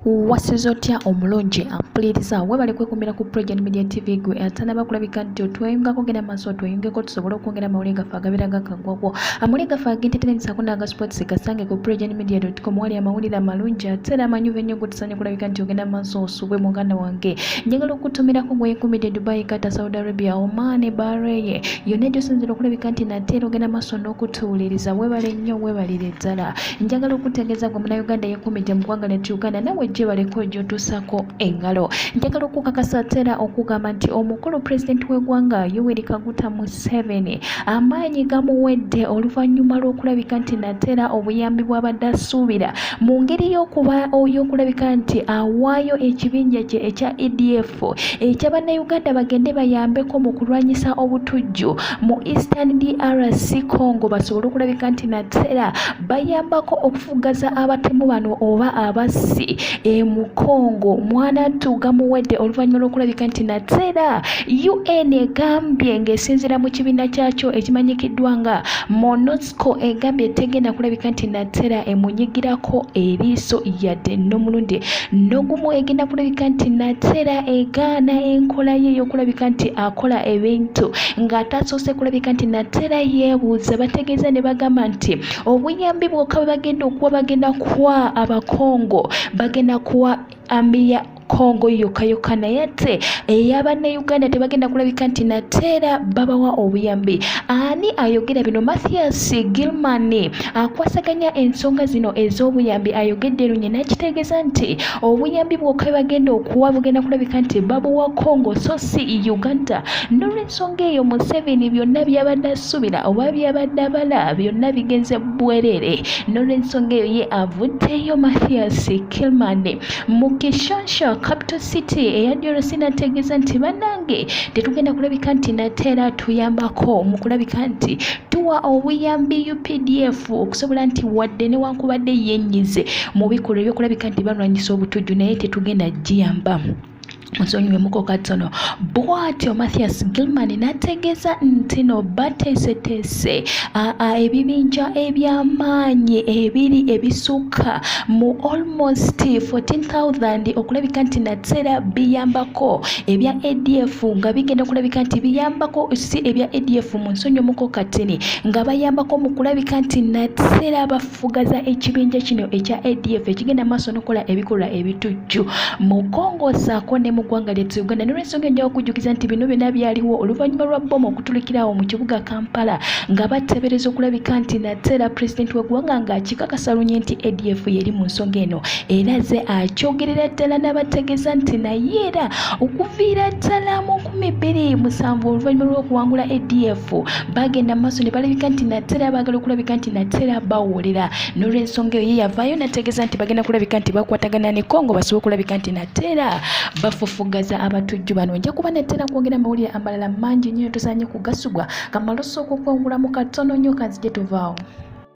Wasiza otya omulungi ampuliriza, webale kwekumira ku Progen Media TV. Gwe atanaba kulabika nti otweyungako, genda maaso otweyungeko tusobole okwongera amawulire gaffe agabeera gakagwako. Amawulire gaffe ag'entertainment n'aga sports gasange ku progenmedia.com, wali amawulire amalungi ate era amanyuvu ennyo gotusanye kulabika nti ogenda maaso osubwe. Muganda wange, njagala okutumirako gweyekumidde Dubai, Qatar, Saudi Arabia, Oman, Bahrain, yonna gyosinzira okulabika nti nate era ogenda maaso n'okutuwuliriza. Webale nnyo, webalire ddala. Njagala okutegeeza gwe Munnayuganda yekumidde mu ggwanga lyattu Uganda, nawe gyebaleko gy'otuusako engalo. Njagala okukakasa ate era okugamba nti omukulu pulezidenti w'eggwanga Yoweri Kaguta Museveni amaanyi gamuwedde oluvannyuma lw'okulabika nti natera obuyambi bw'abadde asuubira mu ngeri y'okuba y'okulabika nti awaayo ekibinja kye ekya ADF ekya Bannayuganda bagende bayambeko mu kulwanyisa obutujju mu Eastern DRC Congo, basobole okulabika nti natera bayambako okufugaza abatemu bano oba abassi e mu Congo. Mwana gamuwedde oluvannyuma lw'okulabika nti natera UN egambye ng'esinziira mu kibiina kyakyo ekimanyikiddwa nga MONUSCO, egambye tegenda kulabika nti natera emunyigirako eriiso yadde n'omulundi n'ogumu. Egenda kulabika nti natera egaana enkola ye ey'okulabika nti akola ebintu ng'atasoose kulabika nti natera yeebuuza. Bategeeza ne bagamba nti obuyambi bwokka bwe bagenda okuwa, bagenda kuwa Abakongo, bagenda kuwa army ya Kongo yokka yokka, naye ate ey'Abannayuganda tebagenda kulabika nti nateera babawa obuyambi. Ani ayogera bino? Mathias Gilman akwasaganya ensonga zino ez'obuyambi ayogedde lunye n'akitegeeza nti obuyambi bwokka bwe bagenda okuwa bugenda kulabika nti babuwa Kongo so si Uganda. N'olwensonga eyo, Museveni byonna byabadde asuubira oba byabadde abala byonna bigenze bwereere. N'olwensonga eyo, ye avuddeyo Mathias Kilman mu Kinshasa, capital city eya DRC, n'ategeeza nti bannange, tetugenda kulabika nti nateera tuyambako mu kulabika nti tuwa obuyambi UPDF okusobola nti wadde newankubadde yenyize mu bikolwa ebyokulabika nti balwanyisa obutujju, naye tetugenda giyamba. Nsonyiwemuko katono. Bw'atyo Mathias Gilman n'ategeeza nti no bateeseteese ebibinja eby'amaanyi ebiri ebisukka mu almost 14,000 okulabika nti natera biyambako ebya ADF, nga bigenda kulabika nti biyambako, si ebya ADF, mu nsonyiwemuko katini, nga bayambako mu kulabika nti natera bafugaza ekibinja kino ekya ADF ekigenda maaso n'okukola ebikolwa ebitujju mu Congo ssaako ne mu ggwanga lyattu Uganda. Nolwensonga, enjawo okujjukiza nti bino byonna byaliwo oluvannyuma lwa bbomu okutulikirawo mu kibuga Kampala, nga bateebereza okulabika nti nateera pulezidenti w'eggwanga ng'akikakasa lunye nti ADF yeri mu nsonga eno, era ze akyogerera ddala n'abategeeza nti naye era okuviira ddala mu 2007, oluvannyuma lw'okuwangula ADF, bagenda mu maaso ne balabika nti nateera baagala okulabika nti nateera bawolera. N'olwensonga eyo, ye yavaayo n'ategeeza nti bagenda kulabika nti bakwatagana ne Congo basobole okulabika nti nateera bafufugaza abatujju bano. Nja kuba nateera kwongera amawulire amalala mangi nnyo, tosaanye kugasubwa. Kamala osooka okwongulamu katono nnyo, kanzije tuvaawo.